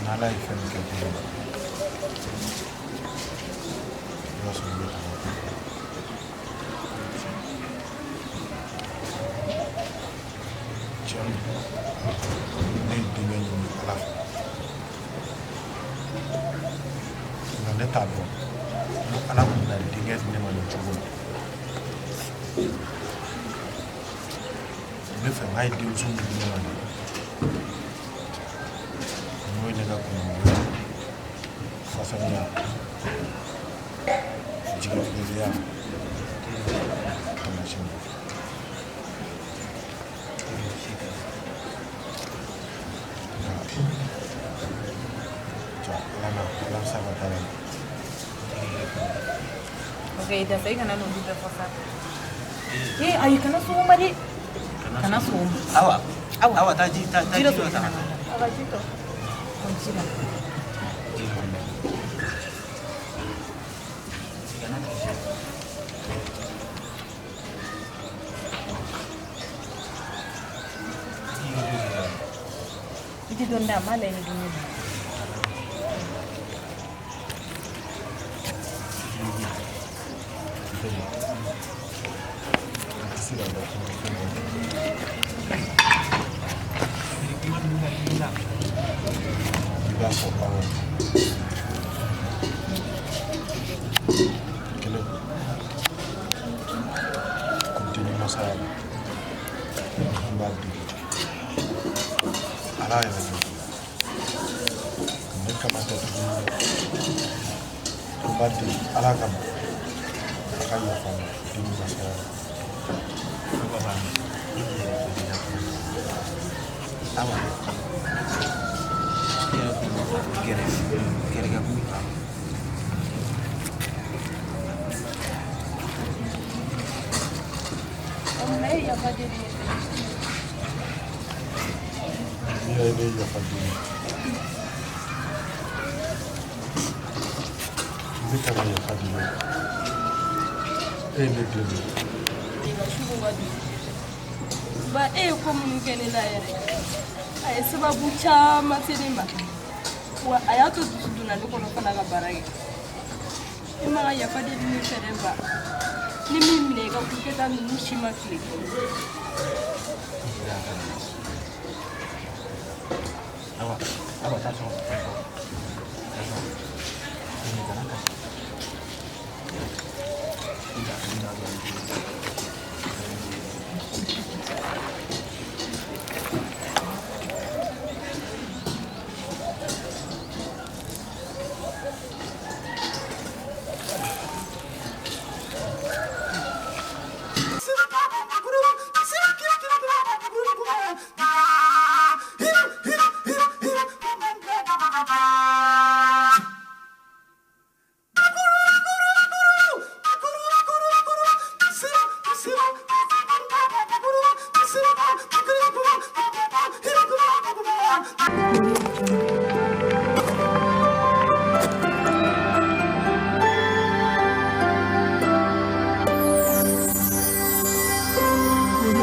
n'Ala ye fɛn min kɛ den na, i b'a sɔrɔ i bɛ ka tiɲɛ don. Ne ye denkɛ ɲini Ala fɛ, nka ne t'a dɔn ni Ala tun bɛna denkɛ di ne ma nin cogo la. Ne fɛ n'a ye denmuso min di ne ma nin, n'o ye ne ka kunnagoya, fasaliya, jigitigɛliya taamasiyɛn ye. Ja, Ala na Ala bɛ se ka baara la. Ok, da sai kana n'olu bɛɛ fɔ sa. Ee ayi, kana sɔn o ma dɛ. Kana sɔn o ma. Awa. Awa. Awa taa ji taa Ji ji dɔ dɔ sɔrɔ ta. kana. A ka ji tɔ. Ji la. Ji dɔ. Kana tricher. I tɛ dɔɔnin d'a ma, hali ni dumuni na. I b'a fɔ awɔ. Kelen. Kunteni masaya la. An b'a deli. Ala yɛrɛ de. Ne kama tɛ tuguni dɛ. An b'a deli Ala kama. A ka yafa n ma deli masaya la. Baba, i yɛrɛ ko i ka kuma. Awa. I yɛrɛ ko gɛrɛ gɛrɛgɛ ko. Munna e ye yafa deli ne fɛ? N'i y'a ye ne ye yafa deli. Ne kan ka yafa deli o. E ye ne den de ye. I ka sugu ka di. Ba e ye ko minnu kɛ ne la yɛrɛ, a ye sababu caman se ne ma. Wa a y'a to dusu donna ne kɔnɔ fana ka baara kɛ. E ma ka yafa deli ne fɛ dɛ ba. Ni min minɛ i ka kokɛta ninnu si ma tile. Awa, awa taa so.